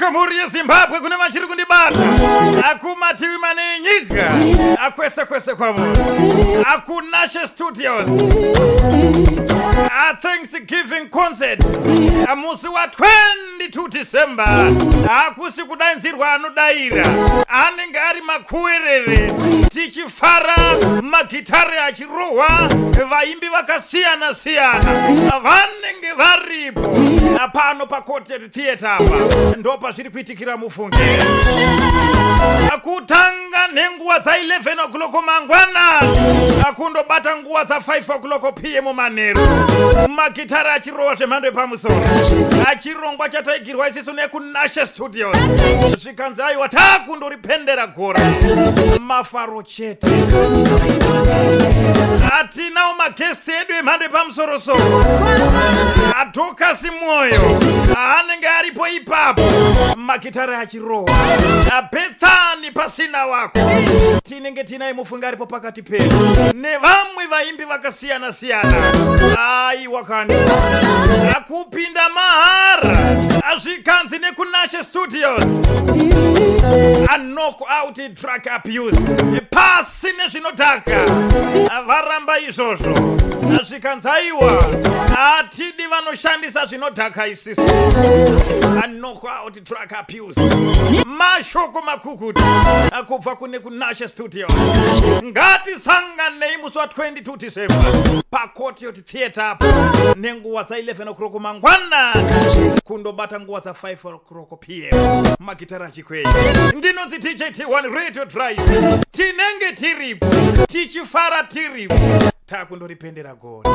Zvakanaka, mhuri yeZimbabwe, kune vachiri kundibata akumativi mane enyika, akwese kwese kwamuri, akuNashe Studios, a Thanksgiving concert musi wa 22 December. Hakusi kudainzirwa, anodaira anenge ari makuwerere, tichifara, magitare achirohwa, vaimbi vakasiyana siyana vanenge varipo pano paCourtyard Theatre. Apa ndo pazviri kuitikira, mufunge. Kutanga nenguva dza11 o'clock mangwana akundobata nguva dza5 o'clock PM manheru, magitare achirohwa zvemhando yepamusoro, achirongwa chataigirwa isisu nekuNashe Studios. Zvikanzi aiwa, takundoripendera gore, mafaro chete. Hatinawo maguests edu emhando yepamusorosoro, aDhokasi Mwoyo aanenge aripo ipapo, magitare achirohwa, abhetsani pasina wako. Tinenge tinaye, mufunga, aripo pakati pedu nevamwe vaimbi vakasiyana siyana. Aiwa kani, akupinda mahara. Azvikanzi nekuNashe Studios, a knock out drug abuse, pasi nezvinodhaka. Varamba izvozvo, zvikanzi aiwa, hatidi vanoshandisa zvinodhaka isisu. A knock out drug abuse, mashoko makukutu kubva kune kuNashe Studio. Ngatisanganei musi wa22 December paCourtyard Theatre apo, nenguva dza11 o'clock mangwana kundobata nguva dza5 o'clock PM, magitara achikwenya. Ndinonzi DJ T1 Radio Drive. Tinenge tiripo, tichifara, tiripo, takundoripendera gore.